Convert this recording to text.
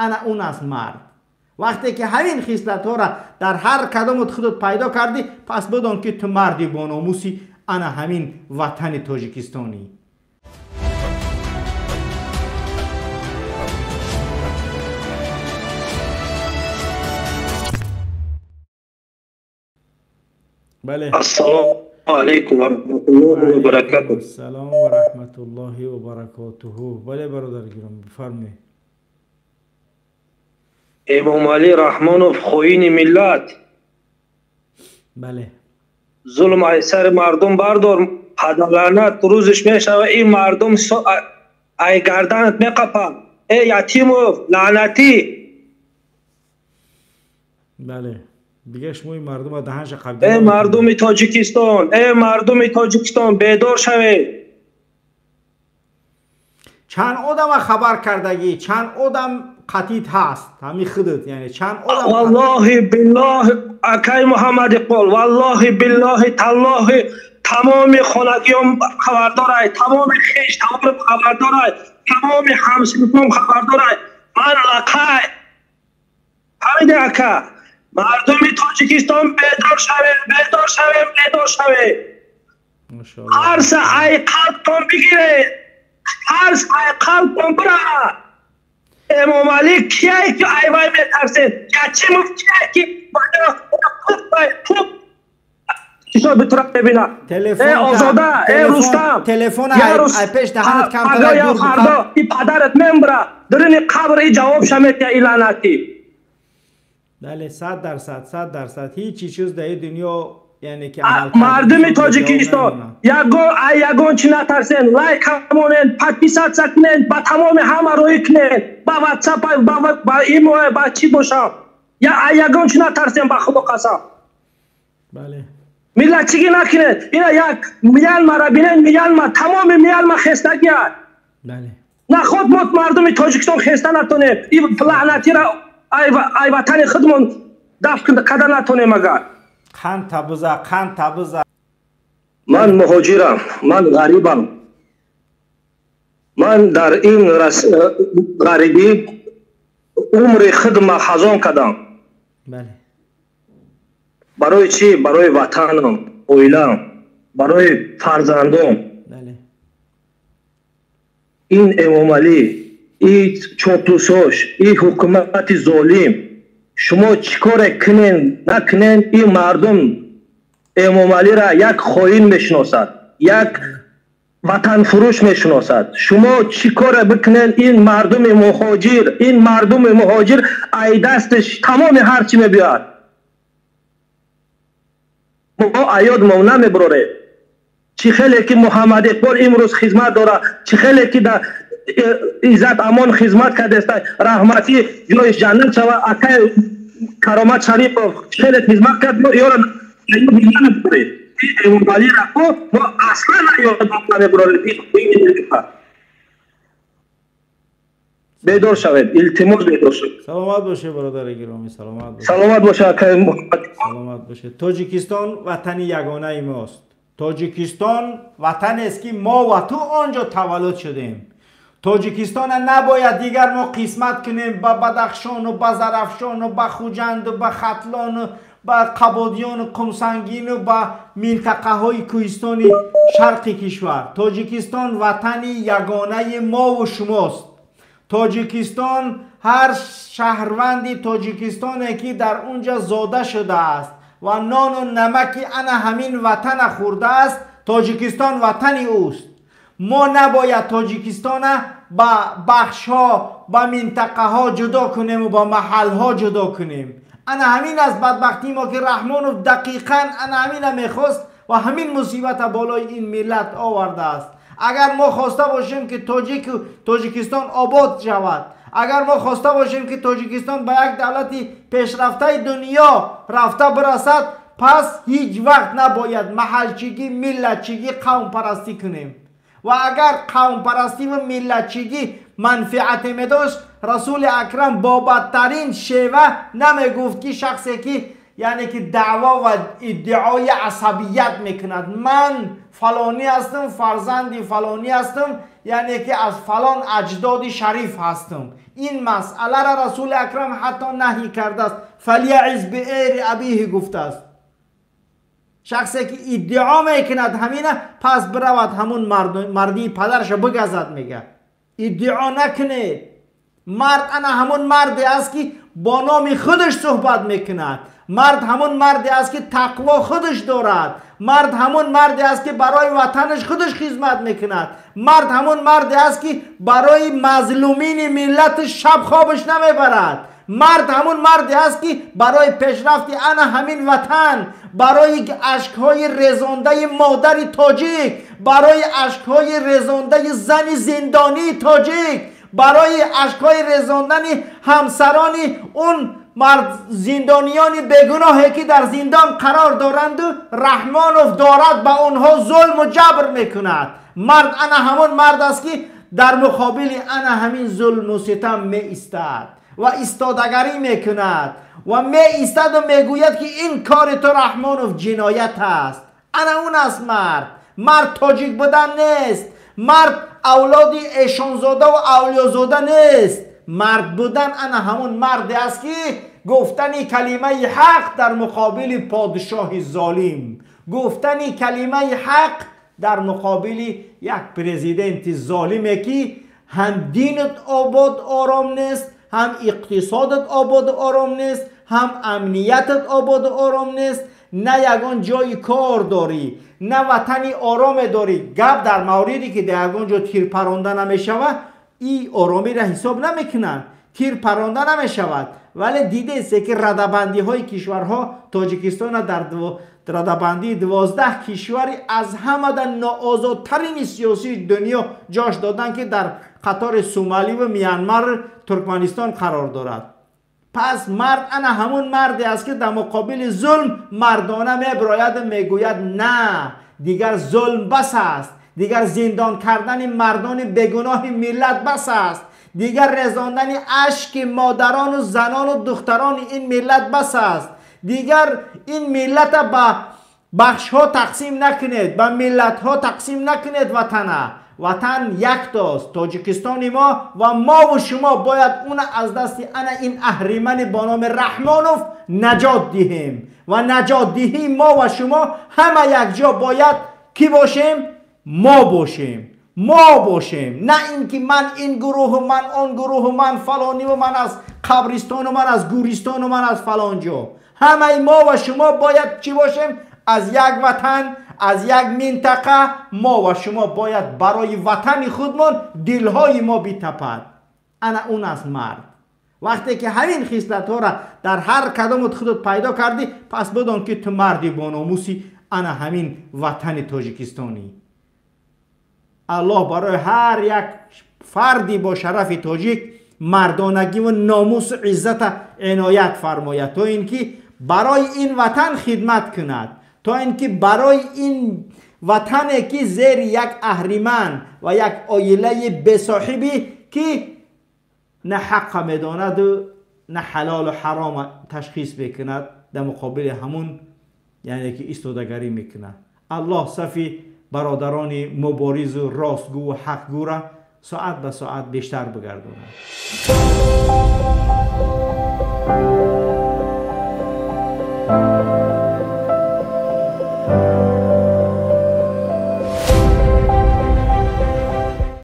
Ана он аст мард. Вақте ки ҳамин хислатҳоро дар ҳар кадомат худат пайдо кардӣ, пас бидон ки ту марди бономусӣ, ана ҳамин ватани тоҷикистонӣ. Бале. Ассалому алайкум ва раҳматуллоҳи ва баракатуҳ. Ассалому ва раҳматуллоҳи ва баракатуҳ. Бале бародар гиром, бифармоед. Эмомалӣ Раҳмонов хоини миллат. Бале. Зулм ай сари мардум бардор, падарлаънат рӯзиш мешава, ин мардум ай гарданат меқапанд. Э Ятимов лаънатӣ. Бале. Дига шумо ин мардума даҳанша қабда. Э мардуми Тоҷикистон, э мардуми Тоҷикистон, бедор шавед. Чанд одама хабар кардагӣ, чанд одам қатит ҳаст, ҳамин худат, яъне чанд одам. Валлоҳи биллоҳи акай Муҳаммад Иқбол, валлоҳи биллоҳи таллоҳи тамоми хонагиём хабардорай, тамоми хеш тамоми хабардорай, тамоми ҳамсинфом хабардорай. Ман лақай ҳамиде ака, мардуми Тоҷикистон бедор шавед, бедор шавед, бедор шавед. Ҳарса ай қалбтон бигиред, ҳарс ай қалбтон бирад. Эмомалӣ кияе ки айвай метарсед? Ячимов кияе ки чизо битура мебинад? Э Озода, э Рустам, телефон ай пеш даҳанат камтар дур фардо и падарат мембра, дарини қабр и ҷавоб шаметя и лаънатӣ. Бале, 100%, 100%. Ҳеҷ чиз дар ин дунё, яъне ки мардуми Тоҷикистон ягон ай ягон чи натарсен, лайк монен, подписаться кунен, ба тамоми ҳама рӯй кунен, ба ватсап, ба имо, ба чӣ бошам, я ай ягон чи натарсен, ба худо қасам. Бале. Миллатчигӣ накунед. Ина як Миянмара бинен, Миянма, тамоми Миянма хестагиад. Бале. Наход мо мардуми Тоҷикистон хеста натонем, ин лаънатиро ай ватани худмон дафт карда натонем агар. Қанд табуза, қанд табуза. Ман муҳоҷирам, ман ғарибам. Ман дар ин ғарибӣ умри худма хазон кардам. Бале. Барои чӣ? Барои ватанам, оилам, барои фарзандом. Бале. Ин Эмомалӣ, ин чоплусош, ин ҳукумати золим, шумо чӣ коре кунен накунен, ин мардум Эмомалиро як хоин мешиносад, як ватанфурӯш мешиносад. Шумо чӣ коре бикунен, ин мардуми муҳоҷир, ин мардуми муҳоҷир ай дасташ тамоми ҳар чӣ мебиёяд. Мо аёдмон намебарорем. Чӣ хеле ки Муҳаммад Иқбол имрӯз хизмат дорад, чӣ хеле ки дар Иззат Амон хизмат кардааст, раҳматӣ ҷояш ҷаннат шавад, акай Каромат Шарипов хеле хизмат кард, ёро намебарорем. Эмомалиро мо аслан аёдмон намебарорем. Бедор шавед, илтимос, бедор шавед. Саломат бошед бародари гиромӣ, саломат бошед. Саломат бошед акай Муҳаммад. Саломат бошед. Тоҷикистон ватани ягонаи мост. Тоҷикистон ватанест ки мо ва ту он ҷо таваллуд шудем. Тоҷикистона набояд дигар мо қисмат кунем ба Бадахшону ба Зарафшону ба Хуҷанду ба Хатлону ба Қабодиёну Қумсангину ба минтақаҳои кӯҳистони шарқи кишвар. Тоҷикистон ватани ягонаи мову шумост. Тоҷикистон ҳар шаҳрванди тоҷикистоне ки дар унҷа зода шудааст ва нону намаки ана ҳамин ватана хӯрдааст, Тоҷикистон ватани ӯст. Мо набояд Тоҷикистона ба бахшҳо, ба минтақаҳо ҷудо кунему ба маҳалҳо ҷудо кунем. Ана ҳамин аст бадбахтии мо ки Раҳмонов дақиқан ана ҳамина мехост ва ҳамин мусибата болои ин миллат овардааст. Агар мо хоста бошем ки Тоҷикистон обод шавад, агар мо хоста бошем ки Тоҷикистон ба як давлати пешрафтаи дунё рафта бирасад, пас ҳеҷ вақт набояд маҳалчигӣ, миллатчигӣ, қавмпарастӣ кунем. Ва агар қавмпарастӣ ва миллатчигӣ манфиате медошт, Расули Акрам бо бадтарин шева намегуфт ки шахсе ки яъне ки даъво ва иддаои асабият мекунад, ман фалонӣ ҳастам, фарзанди фалонӣ ҳастам, яъне ки аз фалон аҷдоди шариф ҳастам. Ин масъаларо Расули Акрам ҳатто наҳӣ кардааст. Фалияиз биэри абиҳи гуфтааст. Шахсе ки иддао мекунад ҳамина, пас биравад ҳамун мардии падарашо бигазад, мега. Иддао накунед. Мард ана ҳамун марде аст, ки бо номи худаш суҳбат мекунад. Мард ҳамун марде аст, ки тақво худаш дорад. Мард ҳамун марде аст, ки барои ватанаш худаш хизмат мекунад. Мард ҳамун марде аст, ки барои мазлумини миллаташ шаб хобаш намебарад. Мард ҳамун марде аст, ки барои пешрафти ана ҳамин ватан, барои ашкҳои резондаи модари тоҷик, барои ашкҳои резондаи зани зиндонии тоҷик, барои ашкҳои резондани ҳамсарони он мард зиндониёни бегуноҳе, ки дар зиндон қарор доранду Раҳмонов дорад ба онҳо зулму ҷабр мекунад. Мард ана ҳамон мард аст, ки дар муқобили ана ҳамин зулму ситам меистад ва истодагарӣ мекунад ва меистаду мегӯяд, ки ин кори ту, Раҳмонов, ҷиноят аст. Ана он аст мард. Мард тоҷик будан нест, мард авлоди эшонзода ва авлиёзода нест. Мард будан ана ҳамон марде аст, ки гуфтани калимаи ҳақ дар муқобили подшоҳи золим, гуфтани калимаи ҳақ дар муқобили як президенти золиме, ки ҳам динат обод ором нест, ҳам иқтисодат ободу ором нест, ҳам амниятат ободу ором нест, на ягон ҷои кор дорӣ, на ватани ороме дорӣ. Гап дар мавриде, ки дар ягон ҷо тир паронда намешавад, и оромиро ҳисоб намекунанд. Тир паронда намешавад, вале дидесе, ки радабандиҳои кишварҳо Тоҷикистона дар радабандии 12 кишвари аз ҳамада ноозодтарини сиёсии дунё ҷош доданд, ки дар қатори Сомаливу Мянмар, Туркманистон қарор дорад. Пас мард ана ҳамун марде аст, ки дар муқобили зулм мардона мебирояду мегӯяд: на, дигар зулм бас аст, дигар зиндон кардани мардони бегуноҳи миллат бас аст, дигар резондани ашки модарону занону духтарони ин миллат бас аст, дигар ин миллата ба бахшҳо тақсим накунед, ба миллатҳо тақсим накунед ватана. Ватан яктост, Тоҷикистони мо, ва мову шумо бояд уна аз дасти ана ин аҳримани бо номи Раҳмонов наҷот диҳем. Ва наҷотдиҳии мо ва шумо ҳама якҷо бояд кӣ бошем? Мо бошем, мо бошем. На ин ки ман ин гурӯҳу ман он гурӯҳу ман фалониву ман аз қабристону ман аз гӯристону ман аз фалон ҷо. Ҳамаи мо ва шумо бояд чӣ бошем? Аз як ватан, аз як минтақа. Мо ва шумо бояд барои ватани худмон дилҳои мо битапад. Ана он аст мард. Вақте ки ҳамин хислатҳоро дар ҳар кадомат худат пайдо кардӣ, пас бидон, ки ту марди бономуси ана ҳамин ватани тоҷикистонӣ. Аллоҳ барои ҳар як фарди бо шарафи тоҷик мардонагиву номусу иззата иноят фармояд, то ин ки барои ин ватан хидмат кунад, то ин ки барои ин ватане, ки зери як аҳриман ва як оилаи бесоҳибӣ, ки на ҳаққа медонаду на ҳалолу ҳарома ташхис мекунад, дар муқобили ҳамун яъне ки истодагарӣ мекунад. Аллоҳ сафи бародарони муборизу ростгӯву ҳақгӯра соат ба соат бештар бигардонад.